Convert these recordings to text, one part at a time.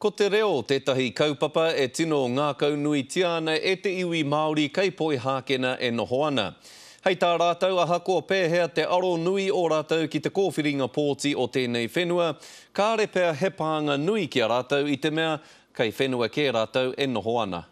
Ko te reo tētahi kaupapa e tino ngākaunuitia ana e te iwi Māori kei Poihākena e noho ana. Hei tā rātou ahakoa pēhea te aro nui o rātou ki te kōwhiringa pōti o tēnei whenua, kāre pea he pānga nui ki a rātou i te mea kei whenua kē rātou e noho ana.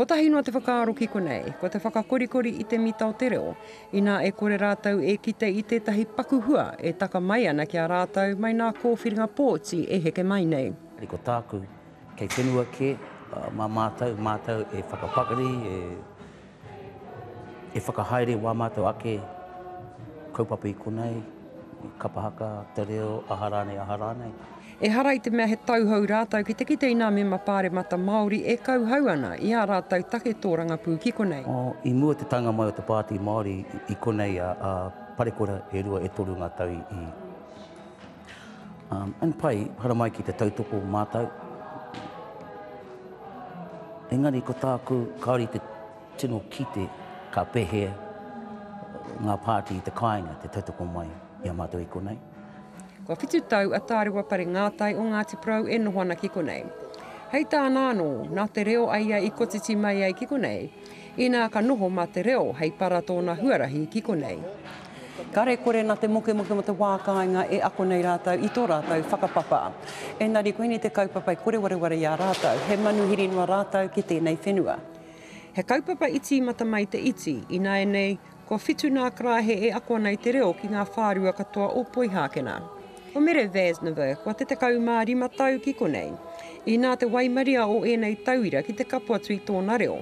Kotahi noa te whakaaro ki konei, ko te whakakorikori i te mita o te reo, inā e kore rātou e kite i tētahi paku hua e taka mai ana ki a rātou mai nā kōwhiringa pōti e heke mai nei. Ko tāku, Kei whenua kē, mā mātou, mātou e whakapakari, e, e whakahaere wā mātou ake kaupapa i konei, kapa haka, te reo, aha rānei, aha rānei. Ehara i te mea he tauhou rātou ki te kite i nā mema pāremata Māori e kauhau ana i ā rātou take tōrangapū ki konei. I mua te taenga mai o te Pāti Māori i konei a Parekura e rua e toru ngā tau i Um, and pai, haramai ki te tautoko mātou. Engari ko tāku, kāore i te tino kite ka pēhea ngā pāti i te kāinga te tautoko mai i a mātou i konei. Kua whitu tau a Tārewa Pare Ngātai o Ngāti Porou e noho ana ki konei. Hei tāna anō, nā te reo a ia i kotiti mai ai ki konei, Inā ka noho mā te reo hei para tōna huarahi ki konei. Kare kore nā te mokemoke mō te wā kāinga e ako nei rātou i tō rātou whakapapa. Engari koinei te kaupapa e kore wareware i a rātou, he manuhiri noa rātou ki tēnei whenua. He kaupapa i tīmata mai te iti, ināianei, Kua whitu nā karaehe e ako ana i te reo ki ngā whārua katoa o Poihākena. Ko Mere Vaznaver, kua te 15 tau ki konei. Inā te waimaria o ēnei tauira ki te kapo atu i tōna reo.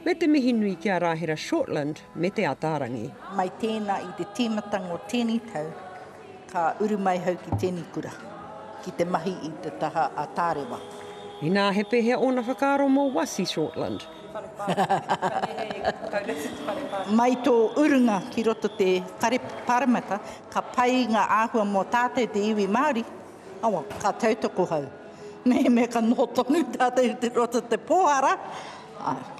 Me te mihi nui ki a Rahera Shortland me Te Ataarangi. Mai tēnā i te tīmatanga o tēnei tau, ka uru mai hau ki tēnei kura, ki te mahi i te taha a Tārewa. Inā he pēhea ōna whakaaro mō Wasi Shortland? Mai tō urunga ki roto te whare pāremata, ka pai ngā āhua mō tātou te iwi Māori, awa, ka tautoko hau. Mehemea ka noho tonu tātou i roto te pōhara, āe.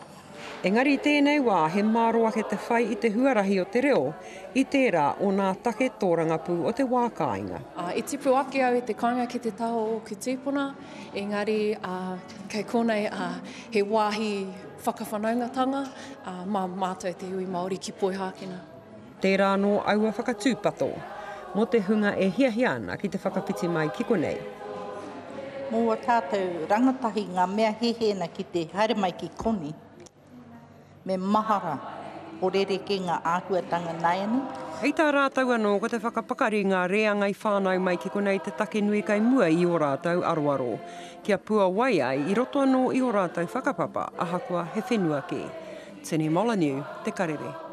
Engari i tēnei wā he māro ake te whai i te huarahi o te reo i tērā o nā take tōrangapū o te wā kāinga. I tipu ake au i te kāinga ki te taha o ōku tīpuna, engari kei konei he wāhi whakawhanaungatanga mā mātou te iwi Māori ki Poihākena. Tērā anō aua whakatūpato mō te hunga e hiahia ana ki te whakawhiti mai ki konei. Mō ā tātou rangatahi ngā mea hehena ki te haere mai ki konei, me mahara ko rerekē ngā āhuatanga nāianei. Hei tā rātou anō ko te whakapakari ngā reanga i whānau mai ki konei te take nui kei mua i ō rātou aroaro, kia puawai ai i roto anō i ō rātou whakapapa ahakoa he whenua kē. Tini Molyneux, Te Karere.